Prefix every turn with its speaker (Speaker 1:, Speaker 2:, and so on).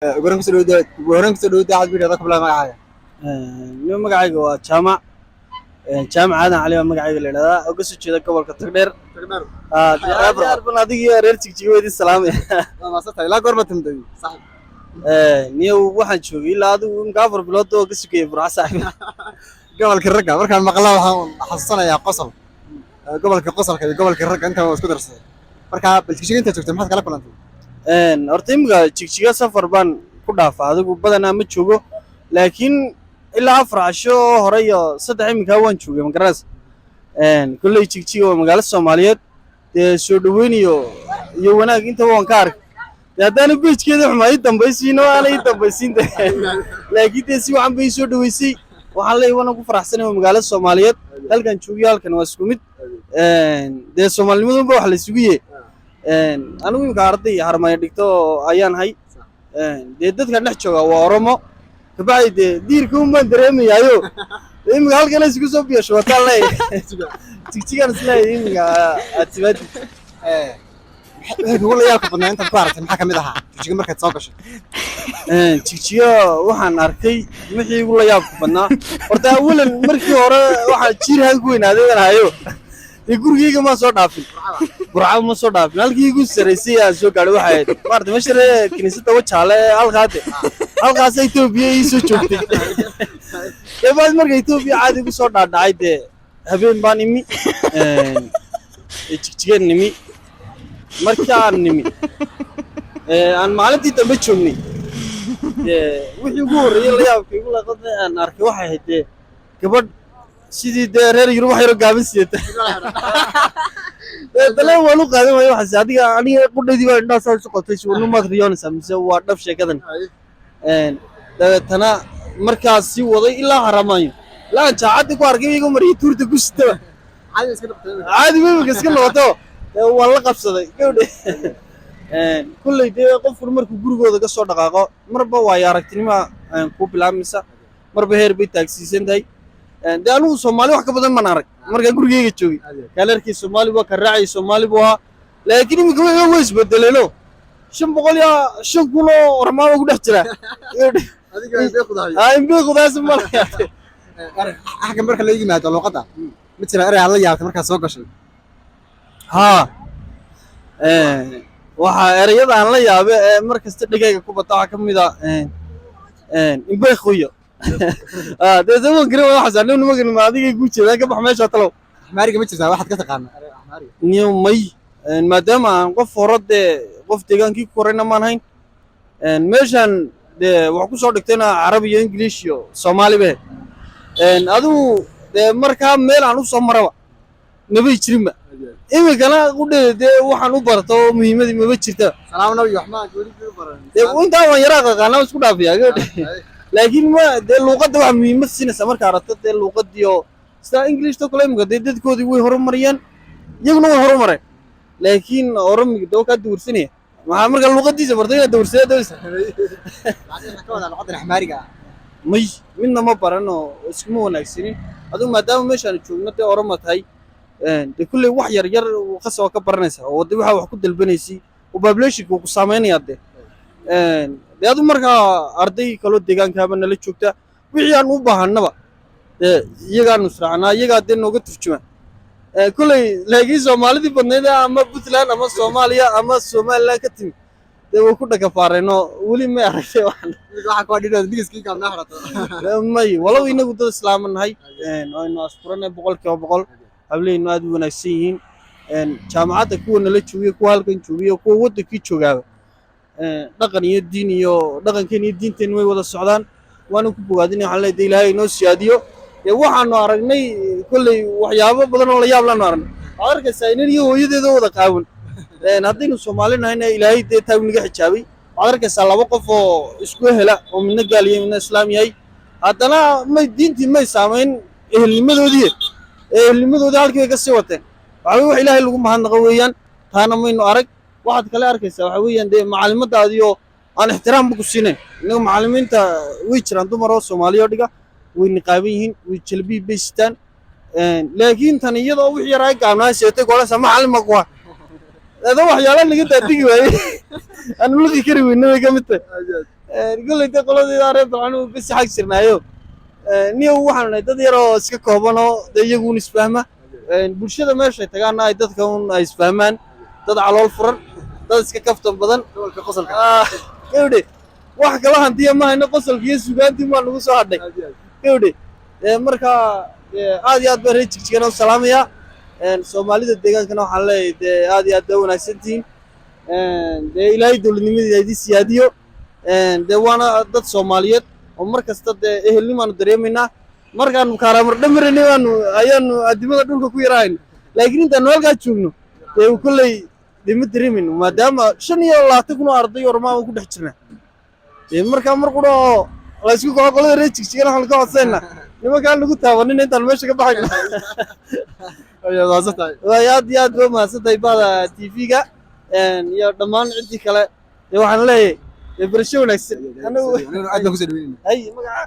Speaker 1: Ugu horreyn kusoo dhawaada Cad Media, ku bilaab magacaaga.
Speaker 2: Nin magacayga waa Jaamac, Jaamac Aadan Cali baa magacayga la yidhahdaa, oo kasoo jeeda gobolka Togdheer. Aad iyo aad baan adiga iyo reer Jigjiga waa idin salaamaya.
Speaker 1: Waa mahadsantahay. Ilaa goorma timday, saaxiib?
Speaker 2: Niyow, waxaan joogay ilaa adigu imka 4 bilood oo ka sugayay Burco, saaxiib.
Speaker 1: Gobolka ragga markaan maqla waxaan xasuusanayaa qosol. Gobolka qosolka iyo gobolka ragga inta waa isku darsaday. Marka bal Jigjiga intaad joogtay maxaad kala kulantay?
Speaker 2: Horta imika Jigjiga safar baan ku dhaafa, adigu badanaa ma joogo, laakiin ilaa 4 casho oo hore iyo 3 iminkaa waan joogay, ma garanaysa. Kolley Jigjiga waa magaalo Soomaaliyeed, dee soo dhaweyn iyo wanaag intaba waan ka arkay. Dee haddaana page-keeda xumaa ii dambaysiin oo aanay ii dambaysiin de, laakiin dee si wacan bay ii soo dhaweysay. Waxaan leeyahay waan ku faraxsanay, waa magaalo Soomaaliyeed. Halkan joogiyo halkan waa isku mid, dee Soomaalinimadunba wax la isugu yeey. Anigu imika arday Harmaya dhigto oo ayaan hay, dee dadkan dhex jooga waa Oromo. Kabacdi dee diirka un baan dareemayaayo, dee imika halkana isugu soo biyo shubataan leeyahay, Jigjigaan isleeyahay imika aad timaadi.
Speaker 1: Wixii kugu la yaabka badnaa intaad ku aragtay maxaa kamid ahaa Jigjiga markaad soo gashay?
Speaker 2: Jigjiga waxaan arkay wixii igu la yaabka badnaa, horta awalan markii hore waxaa jiirhaan ku weynaaday baan hayo, dee gurigeyga ma soo dhaafin, Burcaba ma soo dhaafin. Halkii igu sarraysay aan soo gaadhay waxay ahayd maarata meesha ree kiniisadda Wajaale, halkaate halkaas Etoobiya ii soo joogtay. Dee baad marka Etoobiya caadi igu soo dhaadhacay, dee habeen baan imi Jigjigan nimi. Markaan nimi aan maalintii dambe joognay, dee wixii ugu horreeyey la yaabka igu laqada aan arkay waxay ahayd dee gabadh sidii dee reer Yurub wax yaro gaaban sidata. Daleen waan u qaadan waaya, waxaas adiga aniga qudhaydii baa indhaha saa isu qabtay, si maad riyoonaysaa mise waa dhab sheekadan? Dabeetana markaas sii waday ilaa Haramaayo, ilaa aan jaacadii ku arkay iyago mariyo tuurta ku sitaba, caadi imika iska noqoto. Dee waan la qabsaday gabadhe. Kulley dee qofku markuu gurigooda ka soo dhaqaaqo, marba waayo aragtinima kuu bilaabmaysa, marba heer bay taagsiisan tahay. Dee anigu Soomaali wax ka badan baan arag markaan gurigeyga joogay, kaalarkii Soomaali waa ka raacay, Soomaali buu ahaa, laakiin iminka way isbedeleeno, 505,000 oo Ormaaba ku dhex jira. Imbeekudaas malaya.
Speaker 1: Xagga marka la yimaado luuqadda, ma jira erey aad la yaabtay markaad soo gashay?
Speaker 2: Haa, waxaa ereyada aan la yaabe ee mar kasta dhegayga ku bata waxaa ka mid a imbeekuyo. Dee zaman garan waxaas anigu nimankan ma adigay kuu jeedaan, ka bax meesha talow.
Speaker 1: Axmaariga ma jirtaa waxaad ka taqaana erey Axmaariga?
Speaker 2: Niyo may, maadaama aan qof hore dee qof deegaankii ku korayna maan hayn meeshan, dee wax ku soo dhigtayna Carabi iyo English iyo Soomaali be. Adigu dee markaa meel aan u soo maraba mabay jirinba, iminkana qudheeda dee waxaan u barto oo muhiimadii maba jirta.
Speaker 1: Salaam nabi waxmaa weli ku baran.
Speaker 2: Dee intaa waan yaraa qaqaanaa, isku dhaafiyaa gabadhe, laakiin ma dee luuqadda waxa muhiimad siinaysaa marka aragto dee luuqadii oo sida Englishta kale imika dee dadkoodii way horumariyeen, iyaguna way horumareen, laakiin Oromiga dee waa kaa dawrsanaya. Maxaa marka luuqadiisa bartay inaad dawrsada dawrsa?
Speaker 1: Laakiin waxaa ka wadaa luqadan Axmaariga ah.
Speaker 2: May, midna ma baran oo iskuma wanaagsanin. Adigu maadaama meeshaan joogno dee Oroma tahay, dee kulley wax yar yar qasa waa ka baranaysaa oo de waxaa wax ku dalbanaysay oo populationka uu ku saameynayaa. Dee adigu markaa arday kaloo deegaankaaba nala joogta, wixii aan u baahanaba dee iyagaanu israacnaa, iyagaa dee nooga turjuma kulley. Laakiin Soomaalidii badnayd ama Puntland ama Soomaaliya ama Somaliland ka timi dee way ku dhakafaareen oo weli may aragtay waxan.
Speaker 1: Waxaa kuwa dhinaad nigiskii gaabnaa xidhato.
Speaker 2: May, walow inagu dad Islaama nahay, aynu asfuranay 100%, hablehaynu aad u wanaagsan yihiin. Jaamacadda kuwa nala joogiyo, kuwa halkan joogiyo, kuwa waddankii joogaaba, dhaqan iyo diin iyo dhaqankeen iyo diinteen way wada socdaan, waana ku bogaadinay. Waxaan leeyahay Ilaahay inoo siyaadiyo. Dee waxaanu aragnay kolley waxyaabo badan oo la yaab laanu aragnay. Waxaad arkaysaa inan iyo hooyadeeda wada qaawan. Haddaynu Soomaali nahayna Ilaahay dee taag naga xijaabay. Waxaad arkaysaa laba qof oo isku hela oo midna gaal yahay, midna Islaam yahay, haddana may diintii may saamayn ehelnimadoodii, ehelnimadoodii halkii bay ka sii wateen. Waxa wax Ilaahay lagu mahadnaqo weeyaan, taana maynu arag. Waxaad kale arkaysaa waxa weeyaan dee macallimadaadiyo aan ixtiraamba ku siinayn. Innaga macallimiinta way jiraan dumar oo Soomaaliya oo dhiga, way niqaaban yihiin, way jalbiib bay sitaan, laakiin tan iyadoo wixii yaraa gaabnaa seetay goolasa macallin ma kuwa ada waxyaala naga daadigi waayey, aan ludi kari weyne bay ka mid tahay. Golley dee qoladayda reer Balcanu bisi xag jirnaayo. Niyow, waxaanu nahay dad yar oo iska kooban oo dee iyaguun isfahma. Bulshada meeshay tagaana ay dadka un ay isfahmaan, dad calool furan, dad iska kaftan badan.
Speaker 1: Gobolka qosolka.
Speaker 2: Ah, gawdhe, wax kala hantiya ma hayno, qosolka iyo sugaantii maa nagu soo hadhay, gawdhe. Marka aad iyo aad baan reer Jigjigana u salaamayaa. Soomaalida deegaankana waxaan leeyahay dee aad iyo aad baa wanaagsantihiin. Dee Ilaahay dowladnimadeeda idin siyaadiyo. Dee waana dad Soomaaliyeed oo mar kasta dee ehelnimaanu dareemaynaa. Markaanu Kaaramardha maraynay baanu ayaanu addimada dhulka ku yarahayno, laakiin intaanu halkaa joogno dee kolley dee ma dareemayno, maadaama 25,000 oo arday ormaa ku dhex jirnaa. Dee markaa mar qura oo la isku kaco, qolada reer Jigjigana waxaan ka codsaynaa nimankaan lagu taabanin intaan meesha ka baxayno.
Speaker 1: Mahadsan tahay.
Speaker 2: Waay, aad iyo aad ba mahadsan tahay bahda TV-ga iyo dhammaan ciddii kale. Dee waxaan leeyahay dee barasho wanaagsan anigu.
Speaker 1: Aad baan kusoo dhaweynayna.
Speaker 2: Hay, magaca.